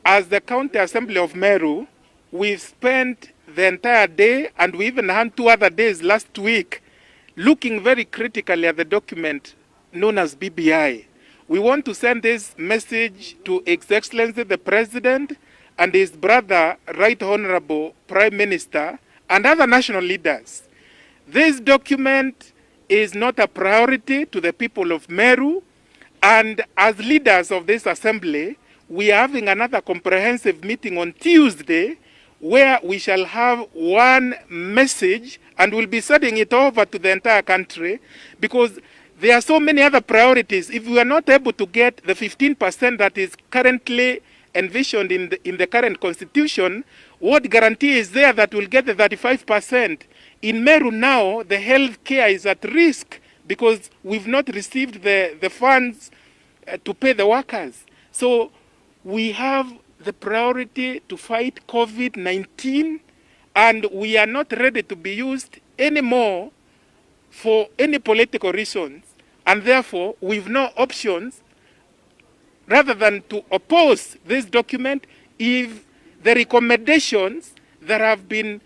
As the County Assembly of Meru, we've spent the entire day, and we even had 2 other days last week, looking very critically at the document known as BBI. We want to send this message to His Excellency the President and his brother, Right Honorable Prime Minister, and other national leaders. This document is not a priority to the people of Meru, and as leaders of this assembly, we are having another comprehensive meeting on Tuesday where we shall have one message and we'll be sending it over to the entire country, because there are so many other priorities. If we are not able to get the 15% that is currently envisioned in the current constitution, what guarantee is there that we'll get the 35%? In Meru now, the health care is at risk because we've not received the funds to pay the workers. So we have the priority to fight COVID-19, and we are not ready to be used anymore for any political reasons, and therefore we've no options rather than to oppose this document if the recommendations that have been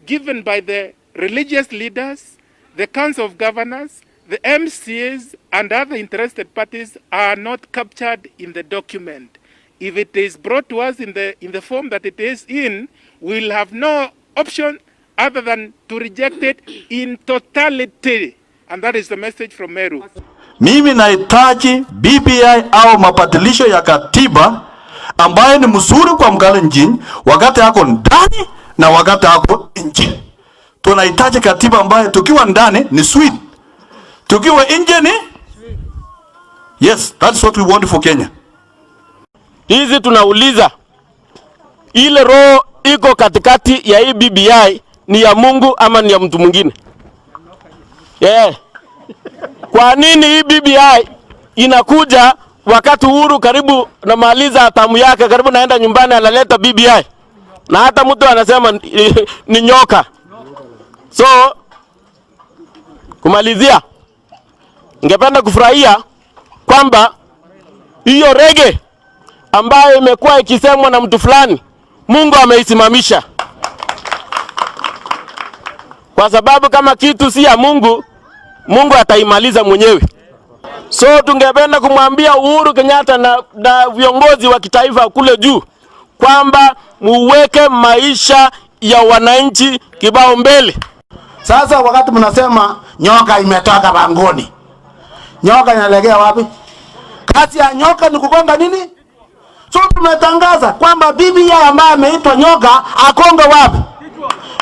given by the religious leaders, the Council of Governors, the MCAs, and other interested parties are not captured in the document. If it is brought to us in the form that it is in, we'll have no option other than to reject it in totality. And that is the message from Meru. Mimi nahitaji BBI au mabadilisho ya katiba ambayo ni mzuri kwa Mkalenjin wakati ako ndani na wakati ako nje. Tunahitaji katiba ambayo tukiwa ndani ni sweet, tukiwa nje ni yes, that's what we want for Kenya. Hizi tunauliza ile roho iko katikati ya hii BBI ni ya Mungu ama ni ya mtu mwingine? Yeah. Kwa nini hii BBI inakuja wakati Uhuru karibu namaliza term yake, karibu naenda nyumbani, analeta BBI na hata mtu anasema ni nyoka. So kumalizia, ningependa kufurahia kwamba hiyo reggae ambayo imekuwa ikisemwa na mtu fulani, Mungu ameisimamisha, kwa sababu kama kitu si ya Mungu, Mungu ataimaliza mwenyewe. So tungependa kumwambia Uhuru Kenyatta na viongozi wa kitaifa kule juu kwamba muweke maisha ya wananchi kibao mbele. Sasa wakati mnasema nyoka imetoka pangoni, nyoka inalegea wapi? Kazi ya nyoka ni kugonga nini? So tumetangaza kwamba BBI ambaye ameitwa nyoka akonge wapi?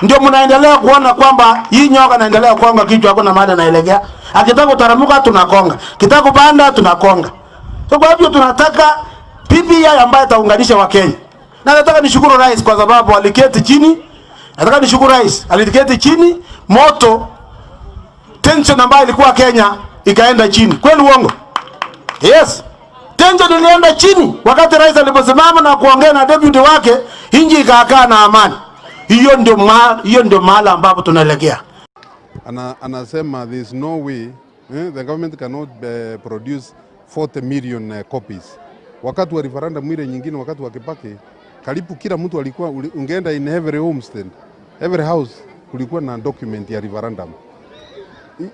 Ndio mnaendelea kuona kwamba hii nyoka inaendelea kukonga kichwa, hakuna mahali inaelekea. Akitaka kutaramuka tunakonga, kitaka kupanda tunakonga. So kwa hivyo tunataka BBI ambaye itaunganisha Wakenya. Na nataka nishukuru rais kwa sababu aliketi chini. Nataka nishukuru rais, aliketi chini, moto tension ambayo ilikuwa Kenya ikaenda chini. Kweli uongo? Yes. Tension ilienda chini wakati rais aliposimama na kuongea na deputy wake, nchi ikakaa na amani. Hiyo ndio mahala ambapo tunaelekea. Anasema there is no way the government cannot produce 40 million copies. Wakati wa referendum ile nyingine, wakati wa Kibaki, karibu kila mtu alikuwa, ungeenda in every homestead, every house kulikuwa na document ya referendum.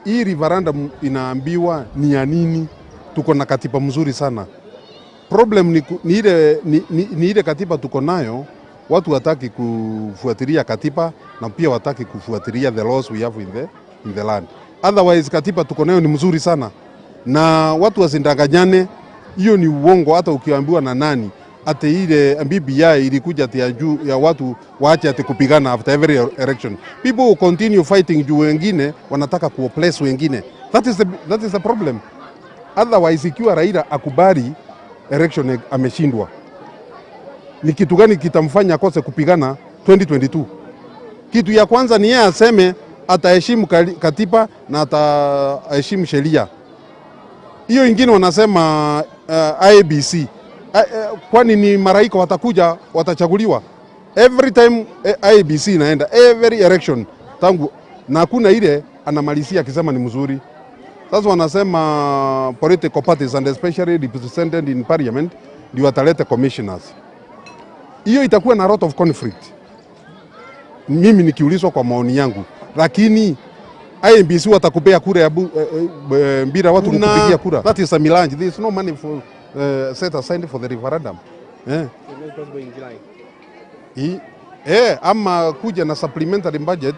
Hii referendum inaambiwa ni ya nini? Tuko na katiba mzuri sana. Problem ni ile katiba tuko nayo, watu wataki kufuatilia katiba na pia wataki kufuatilia the laws we have in the land. Otherwise katiba tuko nayo ni mzuri sana, na watu wasindanganyane, hiyo ni uongo. Hata ukiambiwa na nani ati ile BBI ilikuja ati ya juu ya watu waache ati kupigana after every election, people will continue fighting juu wengine wanataka kuoppress wengine. That is the problem. Otherwise ikiwa Raila akubali election ameshindwa, ni kitu gani kitamfanya akose kupigana 2022? Kitu ya kwanza ni yeye aseme ataheshimu katiba na ataheshimu sheria. Hiyo ingine wanasema IEBC, kwani ni maraika watakuja watachaguliwa? Every time IEBC inaenda every election tangu, na hakuna ile anamalizia akisema ni mzuri. Sasa wanasema political parties and especially represented in parliament ndio wataleta commissioners. Hiyo itakuwa na lot of conflict, mimi nikiulizwa kwa maoni yangu, lakini IEBC watakupea kura ya bila watu kukupigia kura. That is a melange. There is no money for set aside for the referendum. Eh. Ama kuja na supplementary budget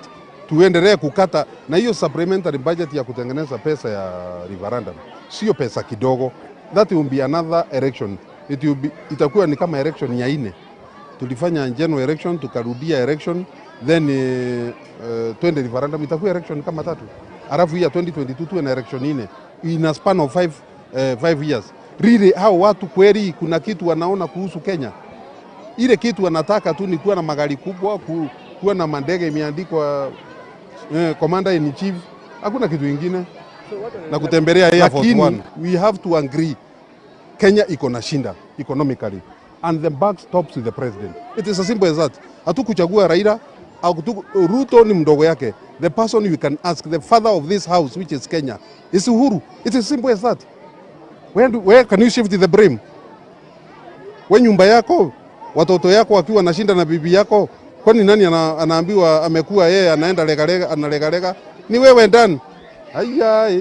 tuendelee kukata na hiyo supplementary budget ya kutengeneza pesa ya referendum, sio pesa kidogo. That will be another election. It will be, itakuwa ni kama election ya ine. Tulifanya general election, tukarudia election, then twende referendum, itakuwa election kama tatu, alafu hii ya 2022 tuwe na election ine in a span of 5 years. Really, hao watu kweli kuna kitu wanaona kuhusu Kenya? Ile kitu wanataka tu ni kuwa na magari kubwa, kuwa na mandege imeandikwa commander in chief, hakuna kitu ingine na kutembelea Air Force One. We have to agree Kenya iko na shinda economically and the buck stops with the president. It is as simple as that. Hatukuchagua Raila, Ruto ni mdogo yake. The person you can ask, the father of this house, which is Kenya, is Uhuru. It is simple as that. Where can you shift the blame? We nyumba yako, watoto yako wakiwa nashinda na bibi yako, kwani nani anaambiwa amekuwa yeye anaenda legalega, analegalega? Ni wewe ndani. Aiya.